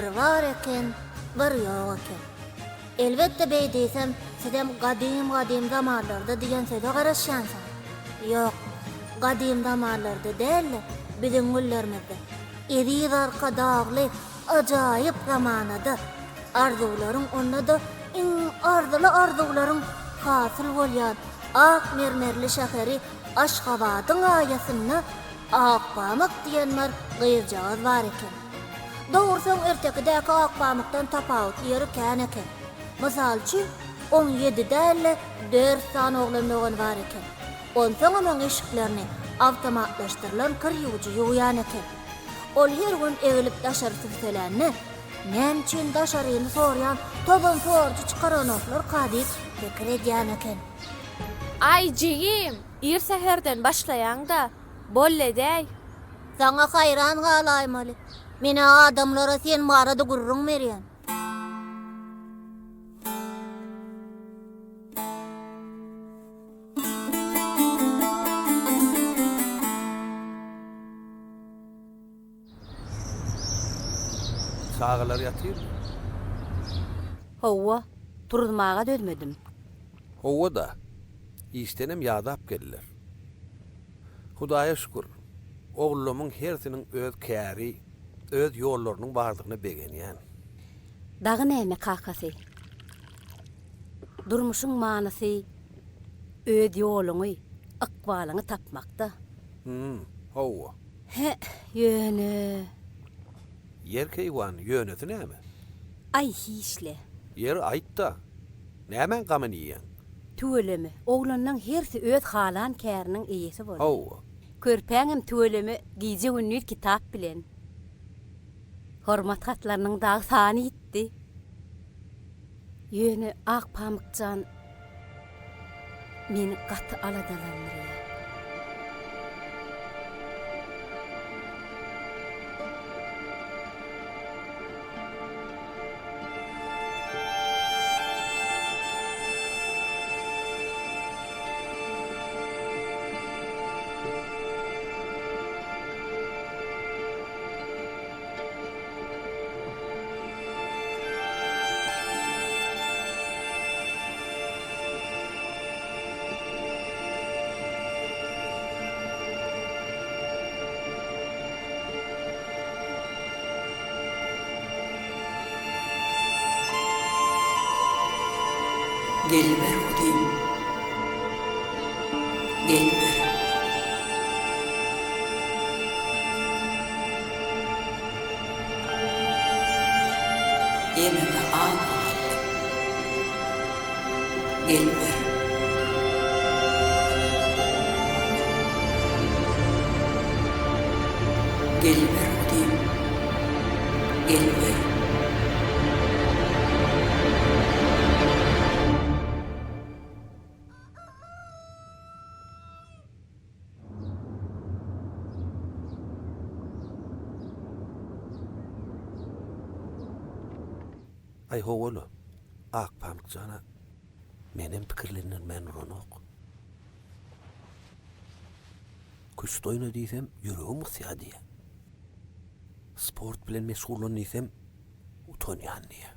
Bir bar eken, bir ýok eken. Elbetde beý diýsem, sizem gadym-gadym zamanlarda diýen söze garaşýansyňyz. Ýok, gadym zamanlarda däl-de, biziň günlerimizde, eziz Arkadagly ajaýyp zamanada arzuwlaryň onda-da iň arzyly arzuwlaryň hasyl bolýan ak mermerli şäheri Aşgabadyň aýasynda Akpamyk diýen bir gyzjagaz bar eken. Dogrusyň ertekidäki Akpamykdan tapawutly ýeri kän eken. Mysal üçin, oň ýedi däl-de, dört sany oglan dogany bar eken. Onsoňam oň eşiklerini awtomatlaşdyrylan kir ýuwujy ýuwýan eken. Ol her gün egilip daşary sübselände, Näme üçin daşaryny sorýan tozan sorujy çykaranoklarka diýip pikir edýän eken. Aý, jigim, ir säherden başlaýaň-da, boldy edäý. Saňa haýran galaýmaly. Men-ä adamlara sen barada gürrüň berýän. Çagalar ýatyrmy? Hawa, turuzmaga dözmedim. Hawa-da, işdenem ýadap geldiler. Hudaýa şükür, ogullamyň hersiniň öz käri, öz ýollarynyň bardygyna begenýän. Dagy näme, kakasy? Durmuşyň manysy öz ýoluňy, ykbalyňy tapmakda. Hüm, hawa. Hä, ýöne. Ýer keýwan, ýönesi näme? Aý, hiç-le. Ýeri aýt-da, nämäň gamyny iýýäň? Tüweleme, oglanlaň hersi öz halan käriniň eýesi boldy. Hawa. Körpäňem tüweleme gije-gündiz kitap bilen. Hormat hatlarynyň dagy sany ýitdi. Ýöne Akpamyk jan meni gaty aladalandyrýar. Geliber guzym, geliber. Ýene-de az galdy. Geliber. Geliber guzym, geliber. Aý howala, Akpamyk jana menem pikirlendirmän duranok. Küşt oýna diýsem, ýüregim gysýar diýýär. Sport bilen meşgullan diýsem, utanýan diýýär.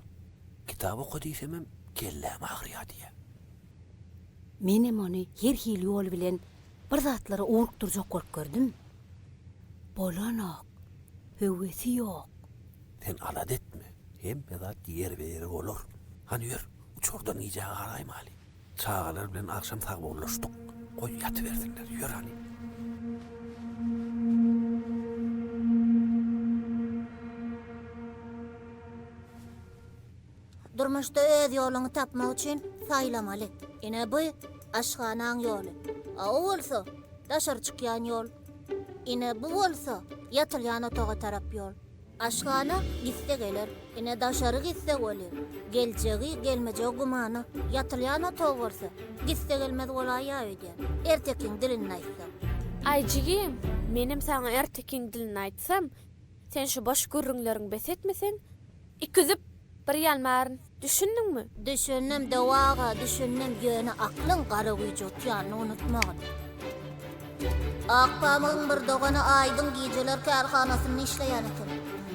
Kitap oka diýsemem, kelläm agyrýar diýýär. Menem ony her hili ýol bilen bir zatlara ugrukdyrjak bolup gördüm. Bolanok. Höwesi ýok. Sen alada etme, hemme zat ýerbe-ýeri bolar. Hany ýör, uçardan gijä galaýmaly. Çagalar bilen agşam sagbollaşdyk. Goý, ýatybersinler. Ýör hany. Durmuşda öz ýoluňy tapmak üçin saýlamaly. Ine bu aşhanaň ýoly. A o bolsa daşary çykýan ýol. Ine bu bolsa ýatylýan otaga tarap ýol. Aşhana gitse geler, ine daşary gitse weli, geljegi, gelmejegi gümana. Ýatylýan otag bolsa, gitse gelmez bolaýýa öýdýän. Ertekiň dilinde aýtsaň. Aý jigim, menem saňa ertekiň dilinde aýtsam, sen şu boş gürrüňleriňi bes etmeseň, Iküzüp, bir ýalmaryn. Düşündiňmi? Düşündim, Döw aga, düşündim, ýöne aklyň gara güýji utýanyny unutmagyn. Akpamygyň bir dogany Aýdyň gijeler kärhanasynda işleýän eken.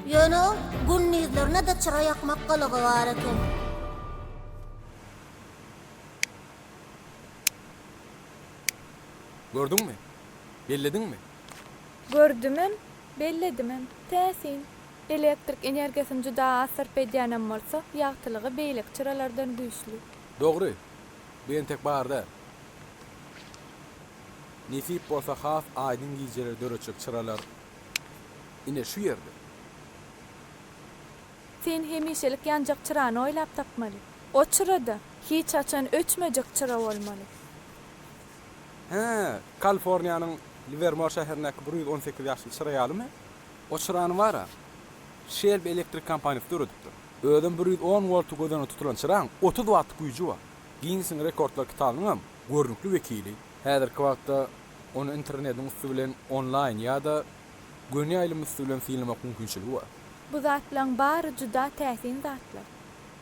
Ýöne oň gündizlerine-de çyra ýakmak gylygy bar eken. Gördüňmi? Bellediňmi? Gördümem, belledimem. Täsin. Elektrik energiýasyny juda az sarp edýänem bolsa, ýagtylygy beýleki çyralardan güýçli. Dogry. Bu entek bar däl. Nesip bolsa has aýdyň gijeleri döretjek çyralar ine şu ýerde. Sen hemişelik ýanjak çyrany oýlap tapmaly. O çyra-da hiç haçan öçmejek çyra bolmaly. Hä, Kaliforniýanyň Liwermor şäherindäki 118 ýaşly çyra ýalymy? O çyrany bar-a, Shelby elektrik kompaniýasy döredipdir. Özem 110 wolta göz öňünde tutulan çyraň 30 wattlyk güýji bar. Ginnesiň rekordlar kitabynyňam görnükli wekili. Häzirki wagtda ony internetiň üsti bilen onlaýn ýa-da göni ýaýlym üsti bilen synlamak mümkinçiligi bar. Bu zatlaň bary juda täsin zatlar.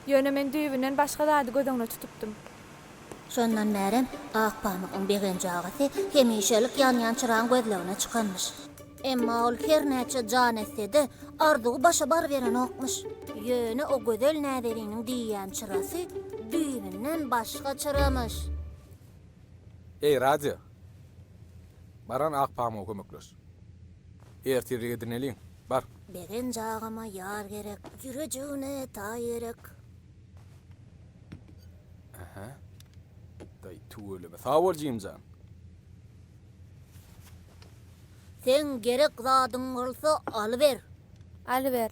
Ýöne men düýbünden başga zady göz öňüne tutupdym. Şondan bärem Akpamygyň Begenji agasy hemişelik ýanýan çyraň gözlegine çykanmyş. Emma ol her näçe jan etse-de, arzuwy başa baryberenokmyş. Ýöne o gözel näzeniniň diýýän çyrasy düýbünden başga çyramyş. Eý, radio! Baran Akpamyga kömekleş. Ertirlik edineliň. Bar. Begenji agama ýar gerek, ýürejigine taý gerek. Aha. Daýy tüweleme. Sag bol jigimjan. Seň gerek zadyň bolsa alyber. Alyber.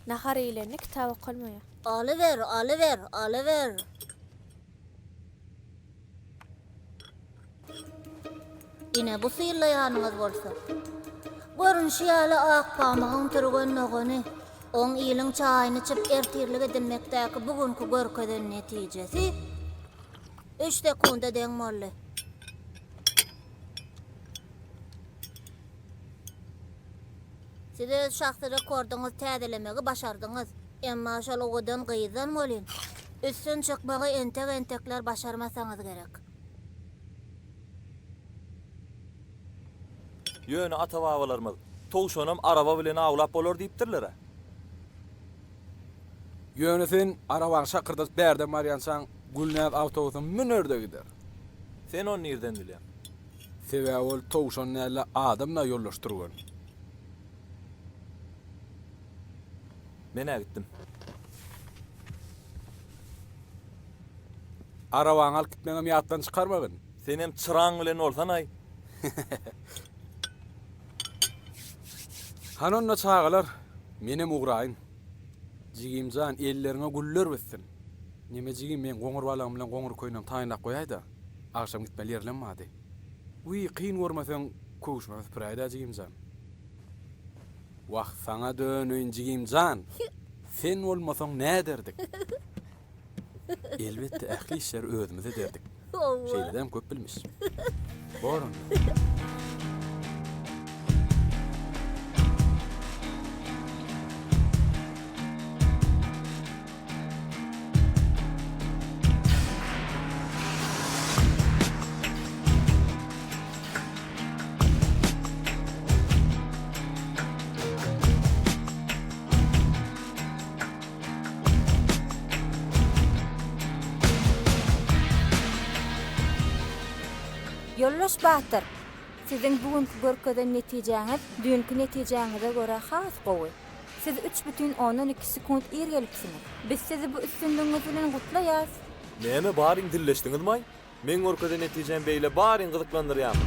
Nahar iýlende kitap okalmaýar. Alyber, alyber, alyber. Ine bu synlaýanyňyz bolsa. Görnüşi ýaly Akpamygyň türgen dogany. Oň iliň çaýyny içip ertirlik edinmekdäki bu günki görkezen netijesi üç sekunda deň boldy. Siz öz şahsy rekordyňyzy täzelemegi başardyňyz. Emma şol owadan gyzdan welin, üstün çykmagy entek-entekler başarmasaňyz gerek. Ýöne ata-babalarymyz, Towşanam araba bilen awlap bolar diýipdirler-ä. Ýöne sen arabany şakyrdadyp bärden barýançaň, Gülnäz awtobusa müner-de gider. Sen ony nirden bilýäň? Sebäbi ol towşan däl-de, adam-da ýoldaş türgen. Men-ä gitdim. Arabaňy alyp gitmeňem ýatdan çykarmagyn. Senem çyraň bilen bolsanaý. Hany onda çagalar, menem ugraýyn. Jigimjan, elleriňe güller bitsin. Neme jigim, meň goňur balagym bilen goňur köýnegimi taýynlap goýaý-da. Agşam gitmeli ýerlem bardy. Wiý, kyn görmeseň, köwşümem süpüräý-dä jigimjan. Wah, saňa döneýin jigimjan! Sen bolmasaň näderdik? Elbetde ähli işleri özümiz ederdik. Şeýledäm köp bilmiş. Bor onda. Ýoldaş Batyr, siziň bu günki görkezen netijäňiz düýnki netijäňize görä has gowy. Siz 3,2 sekunt ir gelipsiňiz. Biz sizi bu üstünligiňiz bilen gutlaýas! Näme baryň dilleşdiňizmaý? Meň görkezen netijem beýle baryň gyzyklandyrýamy?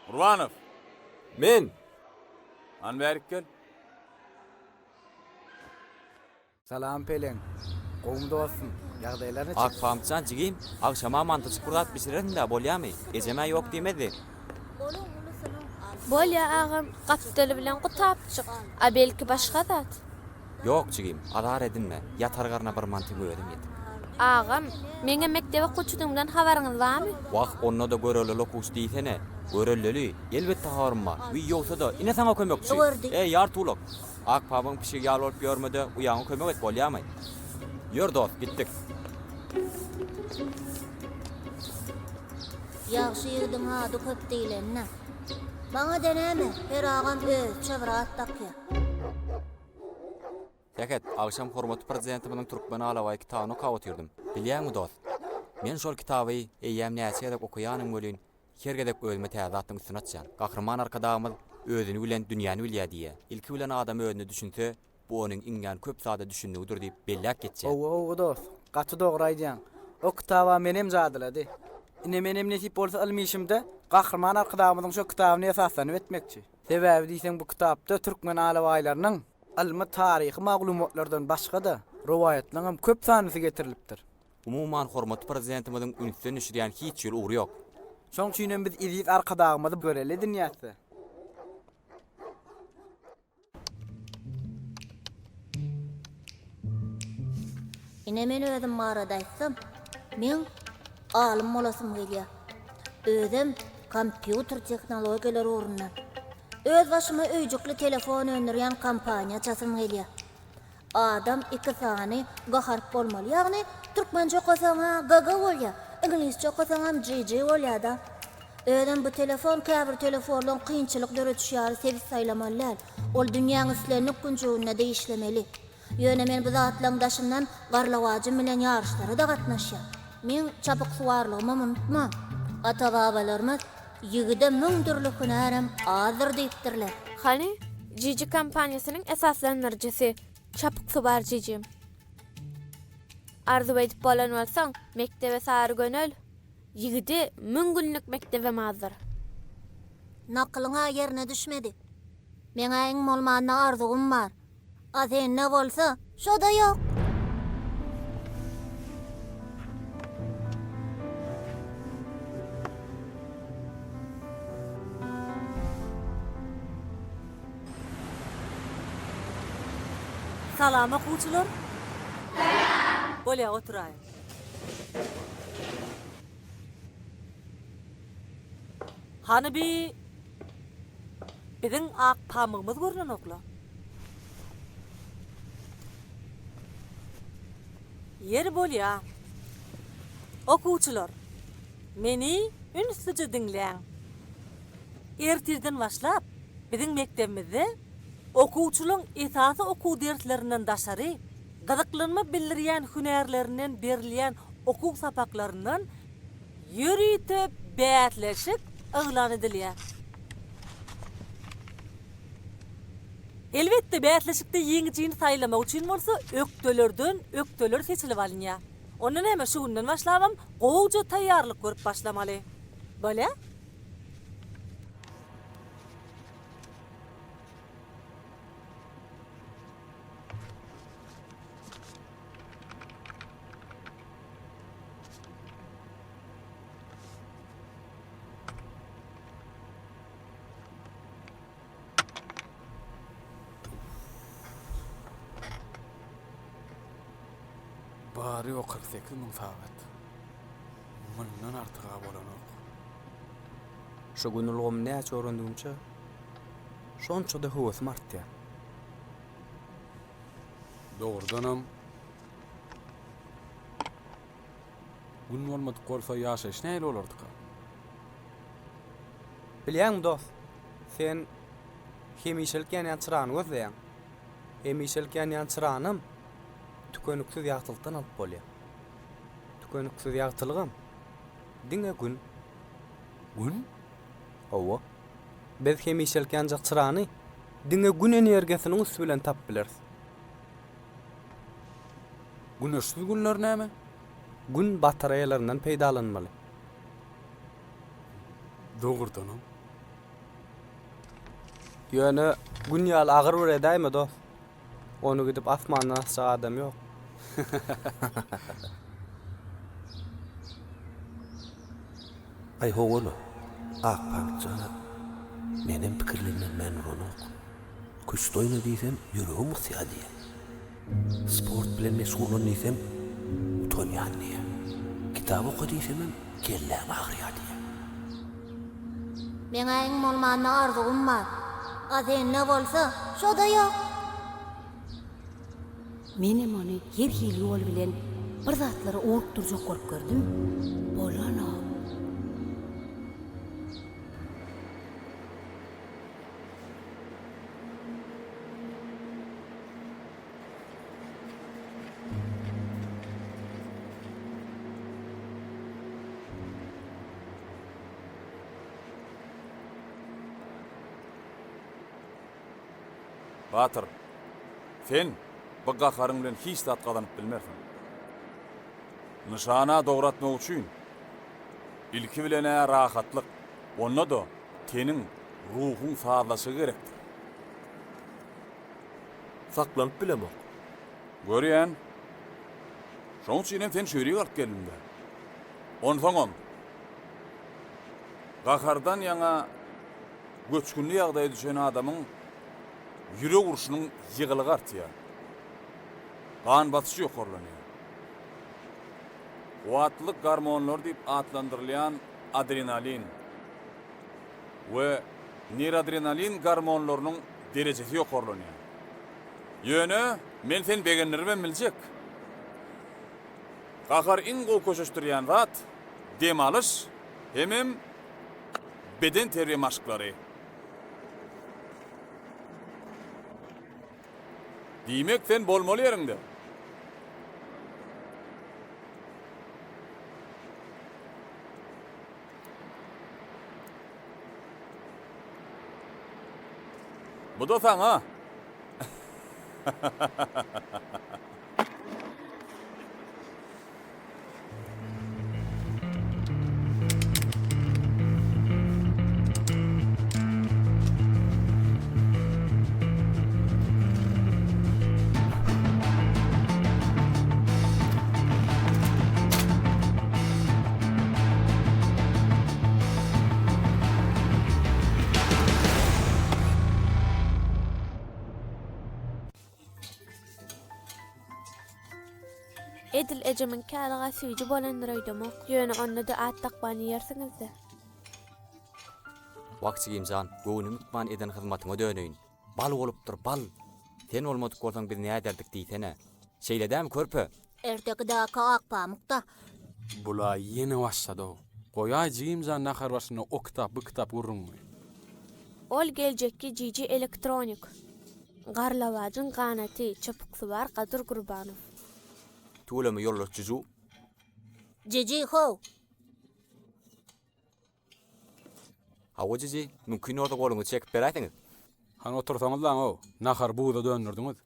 Gurbanow! Men! Hany bärik gel. Salam Peleň. Gowumy dostum? Ýagdaýlar niçik? Akpamyk jan jigim, agşama mantyjyk bir zat bişirersiň-dä, bolýamy? Ejem-ä ýok diýmezdi. Bolýa agam, gapdaly bilen gutapjyk, a belki başga zat? Ýok jigim, azar edinme, ýatar garna bir mantyň özem ýetik. Agam, meňem mekdep okuwçydygymdan habaryňyz barmy? Wah, onda-da görelleli okuwçy diýsene. Görelleli, elbetde habarym bar. Wiý, ýogsa-da, ine saňa kömekçi. Eý, ýartygulak! Ak pamygyň pişigi ýaly bolup ýörme-de, uýaňa kömek et, bolýamy? Ýör, dost, gitdik. Ýagşy ýigidiň ady köp diýlenine. Maňa-da näme, her agam özüçe bir at dakýar. Sähet, agşam hormatly Prezidentimiziň Türkmen alabaýy kitabyny okap otyrdym. Bilýäňmi, dost, men şol kitaby eýýäm näçe gezek okaýanym welin, Her gezek özüme täze zatlaryň üstüni açýan. Gahryman Arkadagymyz Özüni bilen dünýäni bilýär diýýär. Ilki bilen adam özüne düşünse, bu onuň iňňän köp zada düşündigidir diýip belläp geçýär. Howwa howwa dost, gaty dogry aýdýaň. O kitaba menem jadylady. Ine menem nesip bolsa ylmy işimde Gahryman Arkadagymyzyň şo kitabyny esaslanyp etmekçi. Sebäbi diýseň bu kitapda türkmen alabaýlarynyň ylmy taryhy maglumatlardan başga-da rowaýatlaryňam köp sanlysy getirilipdir. Umuman, hormatly Prezidentimiziň ünsden düşürýän hiç hili ugry ýok. Şoň üçinem biz eziz Arkadagymyzy görelde edinýäs-de. Ine men özüm barada aýtsam, meň alym bolasym gelýär. Özem kompýuter tehnologiýalary ugrundan. Öz başyma öýjükli telefon öndürýän kompaniýa açasym gelýär. Adam iki sany G harp bolmaly. Ýagny türkmençe okasaň-a GG bolýar, iňlisçe okasaňam GG bolýar-da. Özem bu telefon käbir telefonlaň kynçylyk döredişi ýaly sebit saýlamaly däl. Ol dünýäň islendik künjeginde-de işlemeli. Ýöne men bu zatlaň daşyndan garlawajym bilen ýaryşlara-da gatnaşýan. Meň çapyksuwarlygymam unutma. Ata-babalarymyz Ýigide müň dürli hünärem azdyr diýipdirler. Hany, Jiji kompaniýasynyň esaslandyryjysy Çapyksuwar Jijim. Arzuw edip bolan bolsaň, mekdebe sary gönel. Ýigide müň günlük mekdebem azdyr. Nakylyň-a ýerine düşmedi. Meň-ä iň bolmanda arzuwym bar. A sende bolsa, şo-da ýok. Salam okuwçylar. Salam. Bolýa oturaýyň. Hany bi biziň ak pamygymyz görnenokla. Ýeri bolýa. Okuwçylar, meni ünslüje diňläň. Ertirden başlap biziň mekdebimizde okuwçylaň esasy okuw derslerinden daşary gyzyklanma bildirýän hünärlerinden berilýän okuw sapaklaryndan ýörite bäsleşik yglan edilýär. Elbetde, bäsleşikde ýeňijini saýlamak üçin bolsa ökdelerden ökdeler seçilip alynýar. Onda näme, şu günden başlabam gowuja taýýarlyk görüp başlamaly. Bolýa? Bary-ýogy 48 müň sagat. Mundan artyg-a bolanok. Şu gün ulgamy näçe öwrendigimçe, şonça-da höwesim artýar. Dogrudanam, Gün bolmadyk bolsa ýaşaýyş nähili bolardyka? Bilýäňmi dost, sen hemişelik ýanýan çyrany gözleýäň. Hemişelik ýanýan çyranam tükeniksiz ýagtylykdan alyp bolýar. Tükeniksiz ýagtylygam diňe Gün. Gün? Hawa. Biz hemişelik ýanjak çyrany diňe Gün energiýasynyň üsti bilen tapyp bileris. Güneşsiz günler näme? Gün batareýalaryndan peýdalanmaly. Dogrudanam. Ýöne Gün ýaly agyr bir edäýme dost. Ony gidip asmandan asjak adam ýok. Aý howala, Akpamyk jana, menem pikirlenmän duranok. Küşt oýna diýsem, ýüregim gysýar diýýär. Sport bilen meşgullan diýsem, utanýan diýýär. Kitap oka diýsemem, kelläm agyrýar diýýär. Meň-ä iň bolmanda arzuwym bar. A sende bolsa, şo-da ýok. Menem ony her hili ýol bilen bir zatlara ugrukdyrjak bolup gördüm. Bolanok. Batyr, sen bu gaharyň bilen hiç zat gazanyp bilmersiň. Nyşana dogry atmak üçin, ilki bilen-ä rahatlyk, onda-da teniň, ruhuň sazlaşygy gerekdir. Saklanyp bilemok. Görýän. Şoň üçinem seni şöýrik alyp geldim-dä. Onsoňam, gahardan ýaňa göçgünli ýagdaýa düşen adamyň ýürek urşunyň ýygylygy artýar. Gan basyşy ýokarlanýar. Kuwwatlylyk gormonlary diýip atlandyrylýan adrenalin we neradrenalin gormonlarynyň derejesi ýokarlanýar. Ýöne men seni begendiribem biljek. Gahar iň gowy köşeşdirýän zat dem alyş hemem beden terbiýe maşklary. Diýmek sen bolmaly ýeriňde. Bu-da saňa. Edil ejemiňki ýalyga süýji bolandyr öýdemok. Ýöne onda-da at dakman iýersiňiz-dä. Wah jigimjan, göwnüm ykman eden hyzmatyňa döneýin. Bal bolupdyr, bal! Sen bolmadyk bolsaň biz näderdik diýsene. Şeýle dämi körpe? Ertekidäki Akpamykda. Bula ýene başlady-ow. Goýaý jigimjan nahar başynda o kitap bu kitap gürrüňini. Ol geljekki jiji elektronik. Garlawajyň ganaty, çapyksuwar Gadyr Gurbanow. Tüweleme ýoldaş Juju. Jiji how! Hawa Jiji, mümkin bolsa goluňyzy çekip beräýseňiz. Hany otursaňyzlaň-ow, nahary buza döndürdiňiz.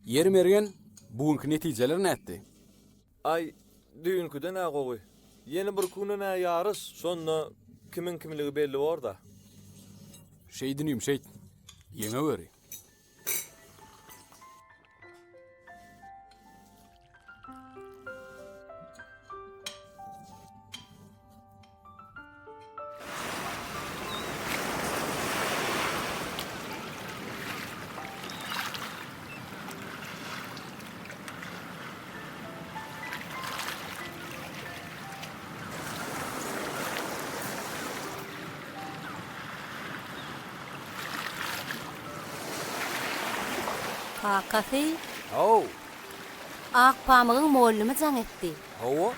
Ýeri Mergen, bu günki netijeler nätdi? Aý, düýnküden-ä gowy. Ýene bir günden-ä ýaryş, şonda kimiň kimligi belli bor-da. Şeýt inim, şeýt. Ýeňeweri. Kakasy. Haw. Akpamygyň mollumy jaň etdi. Hawa.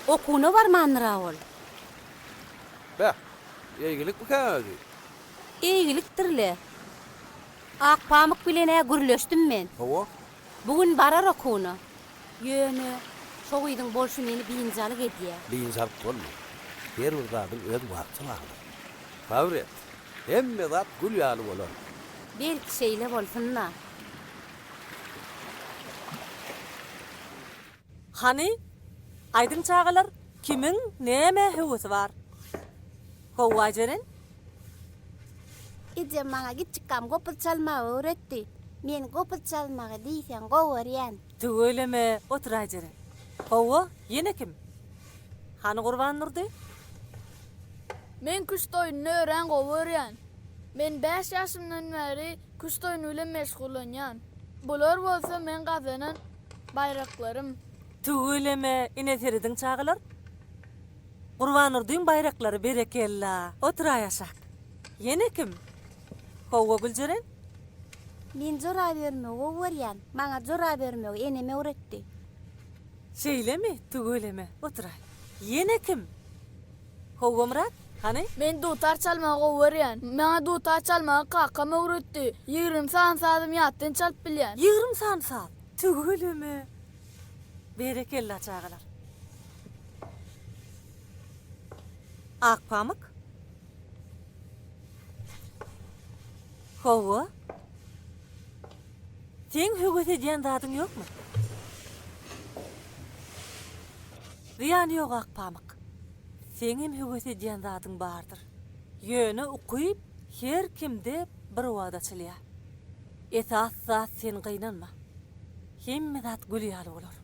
Okuwyna barmandyr-a ol. Beh, eýgilikmikä özi? Eýgilikdir-le. Akpamyk bilen-ä gürleşdim men. Hawa. Bu gün barar okuwyna. Ýöne, şo gyzyň bolşy meni biynjalyk edýä. Biynjalyk bolma. Her bir zadyň öz wagty bardyr. Sabyr et. Hemme zat gül ýaly bolar. Belki şeýle bolsun-da. Hany, aýdyň çagalar, kimiň nämä höwesi bar? Howwa, Jeren? Ejem maňa kiçjikkäm gopuz çalmagy öwretdi. Men gopuz çalmagy diýseň gowy görýän. Tüweleme, oturaý Jeren. Hawa, ýene kim? Hany Gurbandurdy? Men küşt oýnuny örän gowy görýän. Men bäş ýaşymdan bäri küşt oýny bilen meşgullanýan. Bular bolsa meň gazanan baýraklarym. Tüweleme, ine serediň çagalar. Gurbandurdyň baýraklary berekella. Oturaý aşak. Ýene kim? Howwa Güljeren? Men jorap örmegi gowy görýän. Maňa jorap örmegi enem öwretdi. Şeýlemi? Tüweleme. Oturaý. Ýene kim? Howwa Myrat, hany? Men dutar çalmagy gowy görýän. Maňa dutar çalmagy kakam öwretdi. 20 sany sazym ýatdan çalyp bilýän. 20 sany saz? Tüweleme. Berekella çagalar. Akpamyk? Hawa. Seň höwes edýän zadyň ýokmy? Zyýany ýok, Akpamyk. Seňem höwes edýän zadyň bardyr. Ýöne ukyp her kimde bir wagt açylýar. Esasy zat sen gynanma. Hemme zat gül ýaly bolar.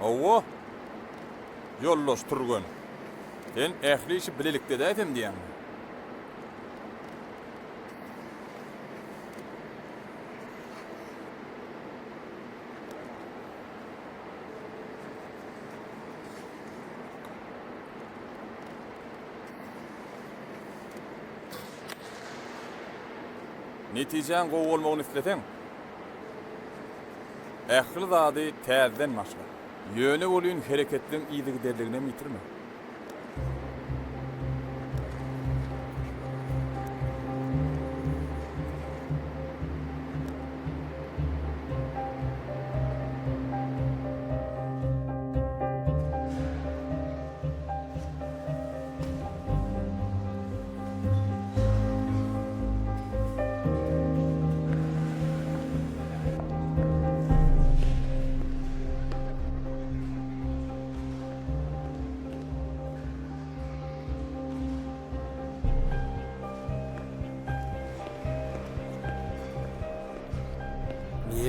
Hawa, ýoldaş türgen. Sen ähli işi bilelikde edäýsem diýýäňmi? Netijäň gowy bolmagyny isleseň, ähli zady täzeden başla. Ýöne welin hereketleň yzygiderliginem ýitirme.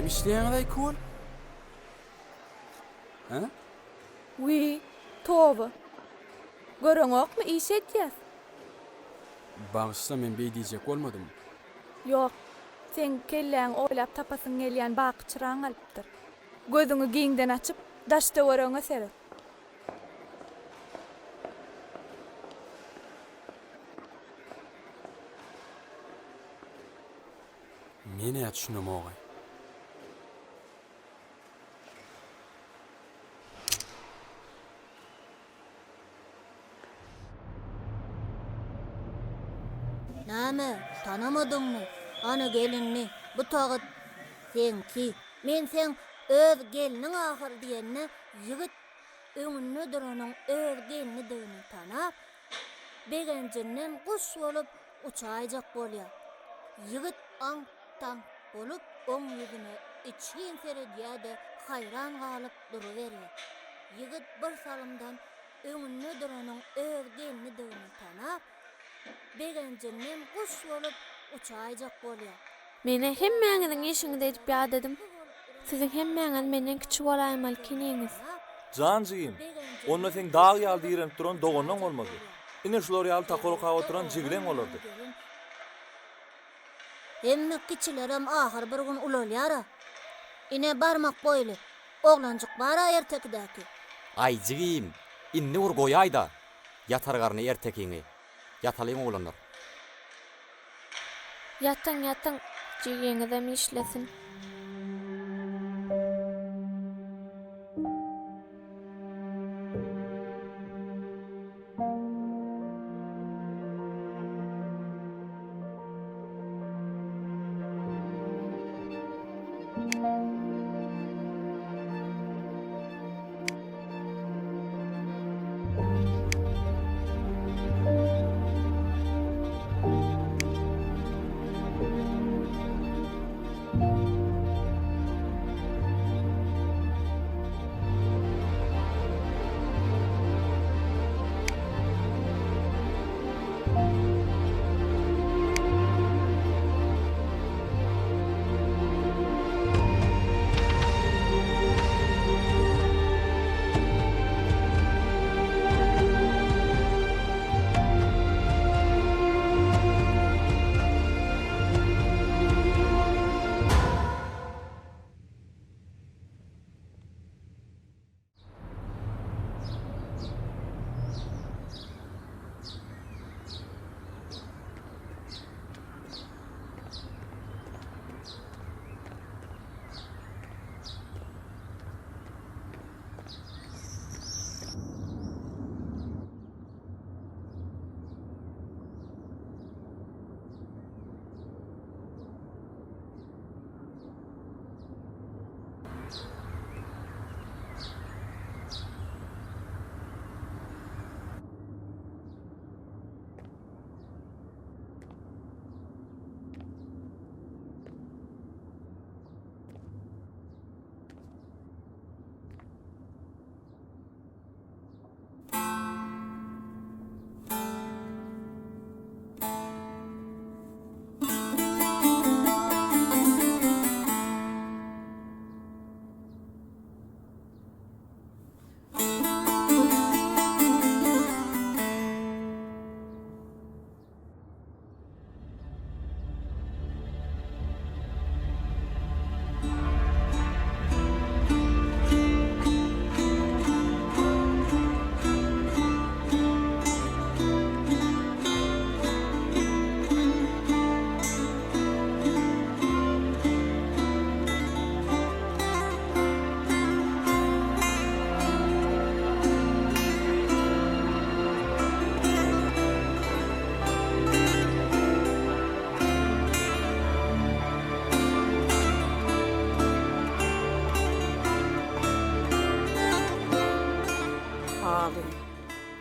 Sizem işleýäňiz-aý kol? Hä? Wiý, toba. Göreňokmy, iş edýäs. Bagyşla, men beý diýjek bolmadym. Ýok, seň kelläňi oýlap tapasyň gelýän baky çyraň alypdyr. Gözüňi giňden açyp, daş-töweregiňe seret. Men-ä düşünemog-aý. Näme, tanamadyňmy? Ana gelinni, bu tagyt seňki. Men seň öz gelniň ahyr diýende, ýigit öňünde duranyň öz gelnidigini tanap, begenjinden guş bolup uçaýjak bolýar. Ýigit aňk-taňk bolup, oň ýüzüne içgin seredýär-de, haýran galyp duruberýär. Ýigit bir salymdan öňünde duranyň öz gelnidigini tanap, begenjinden guş bolup uçaýjak bolýar. Men-ä hemmäňiziň işiňizi edip ýadadym. Siziň hemmäňiz menden kiçi bolaýmaly keniňiz. Jan jigim, onda seň dag ýaly direnip duran doganlaň bolmazdy. Ine şular ýaly takor okap oturan jigileň bolardy. Hemme kiçilerem ahyr bir gün ulalýar-a. Ine barmak boýly oglanjyk bar-a ertekidäki. Aý jigim, indi bir goýaý-da, ýatar garny ertekiňi. Ýatalyň oglanlar. Ýatyň, ýatyň, jigiňizem işlesin. Haly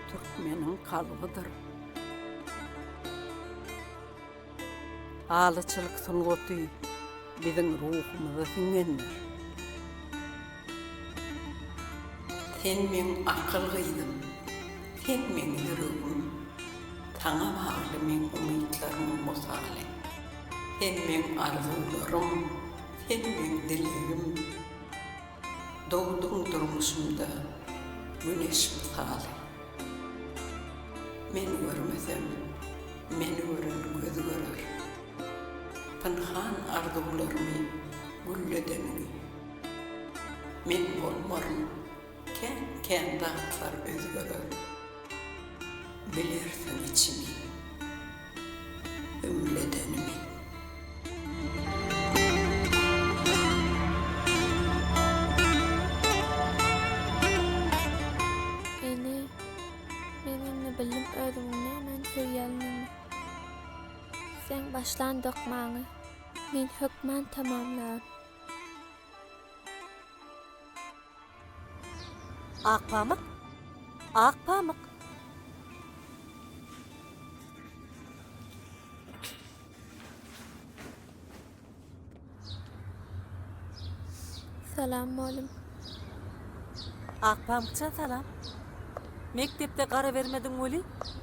türkmeniň kalbydyr. Halyçylyk sungaty biziň ruhumyza siňendir. Sen meň akyl gyzym, sen meň ýüregim, Saňa bagly meň umytlarymyň mysaly. Sen meň arzuwlarym, Sen meň dilegim. Dogduň durmuşymda güneş mysaly. Men görmesem, meni gören göz görer. Pynhan arzuwlarymy gülledeniňi. Men bolmaryn, kän-kän zatlar özgerer. Bilersiň içimi ümledenimi. Ene, men indi bildim özümiň nämäni söýýänligimi. Seň başlan dokmaňy men hökman tamamlaryn. Akpamyk! Akpamyk! Salam mugallym. Akpamykjan salam. Mekdepde gara bermediň weli,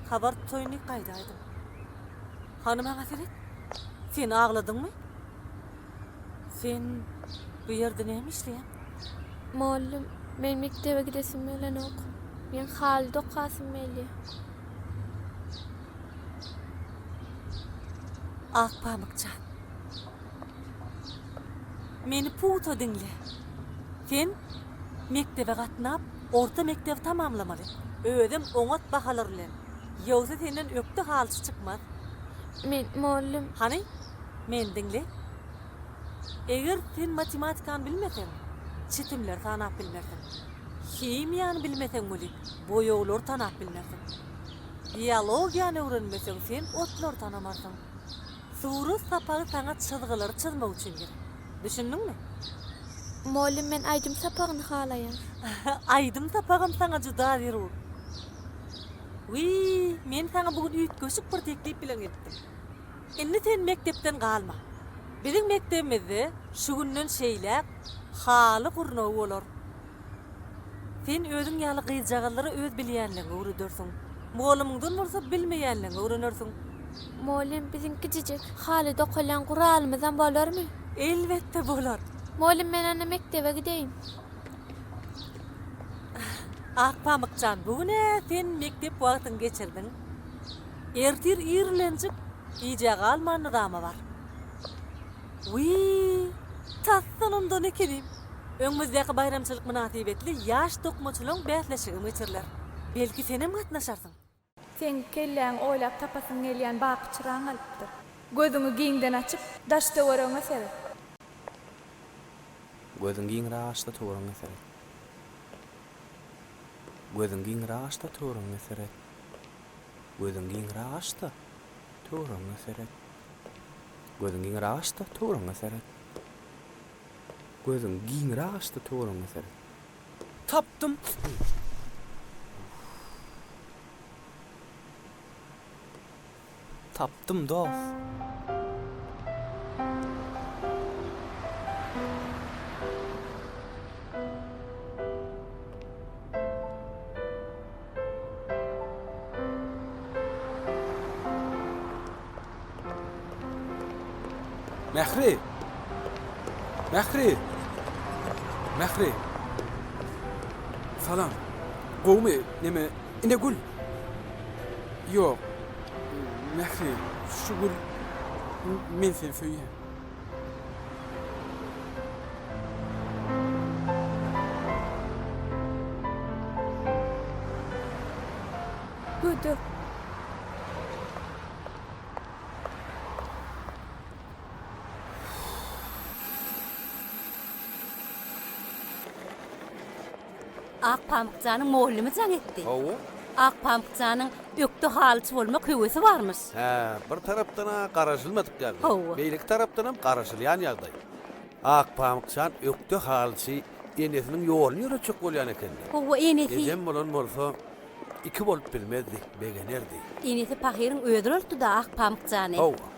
habar tutaýyn diýip gaýdaýdym. Hany maňa seret. Sen agladyňmy? Sen bu ýerde näme işleýäň? Mugallym, men mekdebe gidesim gelenok. Men haly dokasym gelýär. Akpamyk jan. Meni pugta diňle. Sen mekdebe gatnap, orta mekdebi tamamlamaly. Özem oňat bahalar bilen. Ýogsa senden ökde halyçy çykmaz. Men, mugallym. Hany, meni diňle. Eger sen matematikany bilmeseň, çitimleri sanap bilmersiň. Himiýany bilmeseň weli, boýaglary tanap bilmersiň. Biologiýany öwrenmeseň, sen otlary tanamarsyň. Surat sapagy saňa çyzgylary çyzmak üçin gerek. Düşündiňmi? Mugallym, men aýdym sapagyny halaýan. Aýdym sapagam saňa juda zerur. Wiý, men saňa bu gün üýtgeşik bir teklip bilen gelipdim. Indi sen mekdepden galma. Biziň mekdebimizde şu günden şeýläk haly gurnagy bolar. Sen özüň ýaly gyzjagazlara öz bilýänleriňi öwredersiň. Mugallymyňdan bolsa bilmeýänleriňi öwrenersiň. Mugallym, biziň kiçijik haly dokalýan guralymyzam bolarmy? Elbetde bolar. Mugallym, men onda mekdebe gideýin. Akpamyk jan, bu gün-ä sen mekdep wagtyňy geçirdiň. Ertir ir bilenjik gijä galman nyzama bar. Wiý, tasdan undan ekenim. Öňümizdäki baýramçylyk mynasybetli ýaş dokmaçylaň bäsleşigem geçiriler. Belki senem gatnaşarsyň? Seň kelläňi oýlap tapasyň gelýän baky çyraň alypdyr. Gözüňi giňden açyp, daş-töweregiňe seret. Gözüň giňräk aç-da töweregiňe seret. Gözüň giňräk aç-da töweregiňe seret. Gözüň giňräk aç-da, töweregiňe seret. Gözüň giňräk aç-da, töweregiňe seret. Gözüň giňräk aç-da, töweregiňe seret. Tapdym! Tapdym dos. Mähri! Mähri! Mähri! Salam. Gowumy? Neme, ine gül. Ýok. Mähri, şu gül men seni söýýän. Gödek. Akpamykjanyň mugallymy jaň etdi. Hawa. Akpamykjanyň ökde halyçy bolmak höwesi barmyş. Hä, bir tarapdan-a garaşylmadyk ýagdaý. Hawa. Beýleki tarapdanam garaşylýan ýagdaý. Akpamykjan ökde halyçy enesiniň ýoluny ýöretjek bolýan ekeni. Hawa, enesi. Ejem bolan bolsa, iki bolup bilmezdi, begenerdi. Enesi pahyryň özi ulaltdy-da Akpamykjany. Hawa.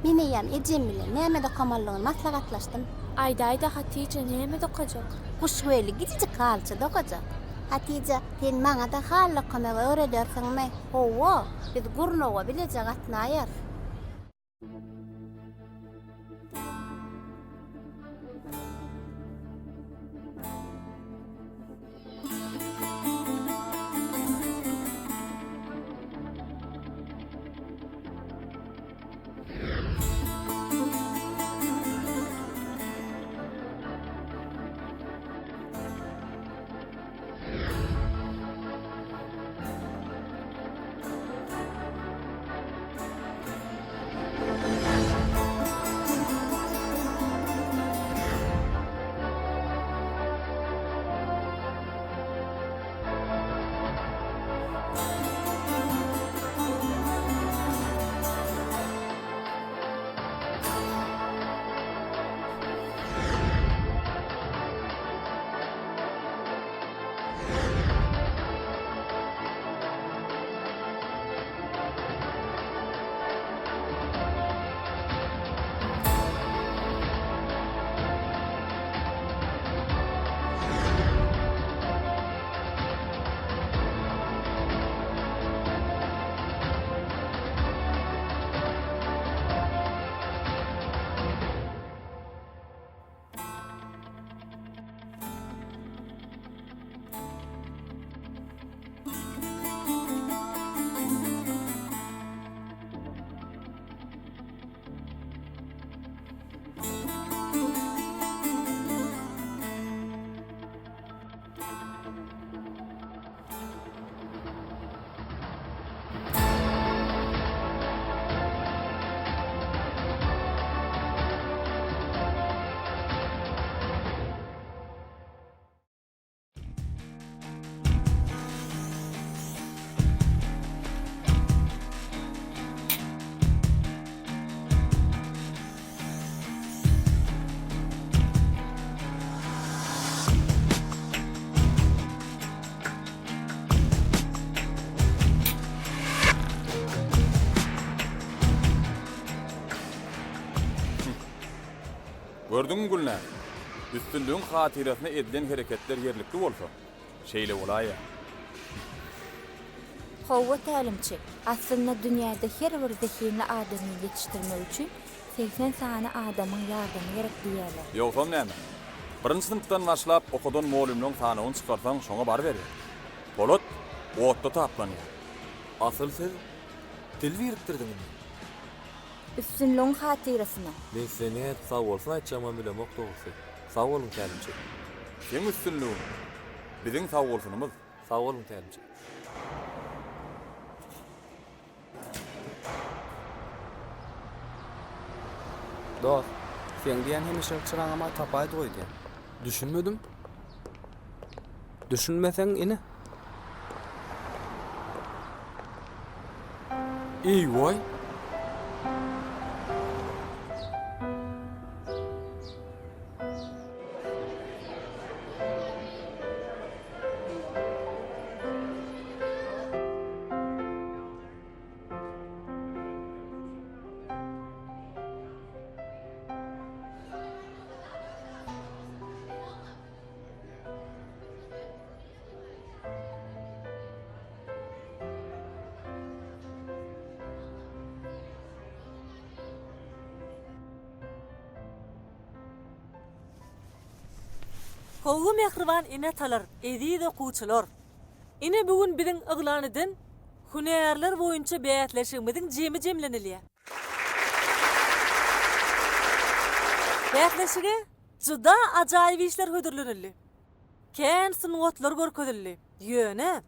Men eýýäm ejem bilen näme dokamalydygyny maslahatlaşdym. Aýdaý-da, Hatyja, näme dokajak? Guşgöýli gijijik halyça dokajak. Hatyja, sen maňa-da haly dokamagy öwredersiňmi? Hawa, biz gurnawa bileje gatnaýarys. Gördüňmi Gülnäz? Üstünligiň hatyrasyna edilen hereketler ýerlikli bolsa, şeýle bolaýýar. Hawa tälimçi, aslynda dünýäde her bir zehinli adamy ýetişdirmek üçin 80 sany adamyň ýardamy gerek diýýärler. Ýogsam näme? Birinji synpdan başlap okadan mugallymlaň sanawyny çykarsaň şoňa baryberýär. Polat otda taplanýar. Asyl siz dil birikdirdiňizmi? Üstünligiň hatyrasyna. Men size nädip sagbolsun aýtjagymam bilemok dogrusy. Sag boluň tälimçi. Seň üstünligiň biziň sagbolsunymyz. Sag boluň tälimçi. Dost, seň diýýän hemişelik çyraňam-a tapaýdyk öýdýän. Düşünmedim. Düşünmeseň, ine. Eý-woý! Hawa mähriban ene-atalar, eziz okuwçylar! Ine bu gün biziň yglan eden hünärler boýunça bäsleşigimiziň jemi jemlenilýär. Bäsleşige juda ajaýyp işler hödürlenildi. Kän sungatlar görkezildi. Ýöne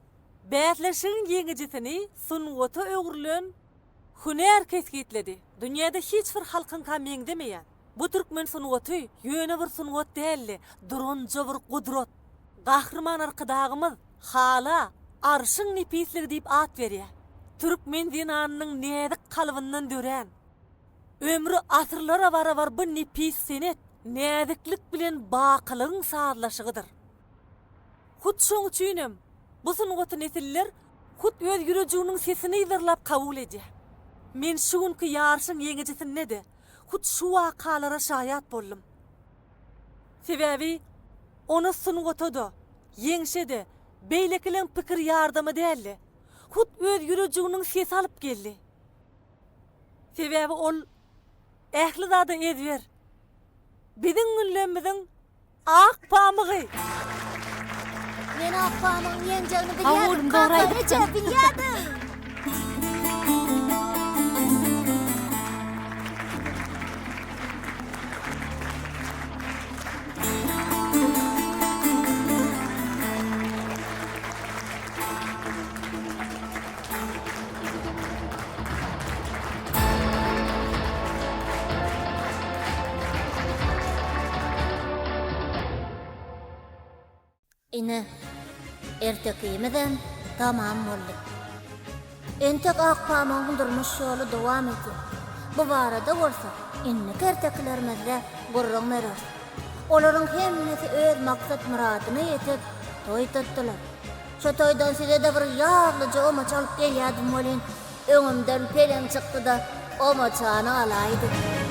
bäsleşigiň ýeňijisini sungata öwrülen hünär kesgitledi. Dünýäde hiç bir halkyňka meňzemeýän bu türkmen sungaty ýöne bir sungat däldi, duranja bir gudrat. Gahryman Arkadagymyz hala Arşyň nepisligi diýip at berýär. Türkmen zenanynyň näzik kalbyndan dörän, ömri asyrlara barabar bu nepis senet näziklik bilen bakylygyň sazlaşygydyr. Hut şoň üçinem bu sungaty nesiller hut öz ýürejiginiň sesini yzarlap kabul edýär. Men şu günki ýaryşyň ýeňijisinde-de hut şu wakalara şaýat boldum. Sebäbi ony sungata-da, ýeňşe-de beýlekileň pikir ýardamy däl-de, hut öz ýürejiginiň sesi alyp geldi. Sebäbi ol ähli zada ezber. Biziň günlemmiziň ak pamygy! Men ak pamygyň ýeňjegini Hawa, bilýärdim, oglum, dogry kaka, aýdypsyň. eje, bilýärdim! Ine, ertekimizem tamam boldy. Entek Akpamygyň durmuş ýoly dowam edýär. Bu barada bolsa indiki ertekilerimizde gürrüň bereris. Olaryň hemmesi öz maksat-myradyna ýetip, toý tutdular. Şo toýdan size-de bir ýaglyja omaç alyp gelýärdim welin, öňümden peleň çykdy-da, omaçany alaýdy.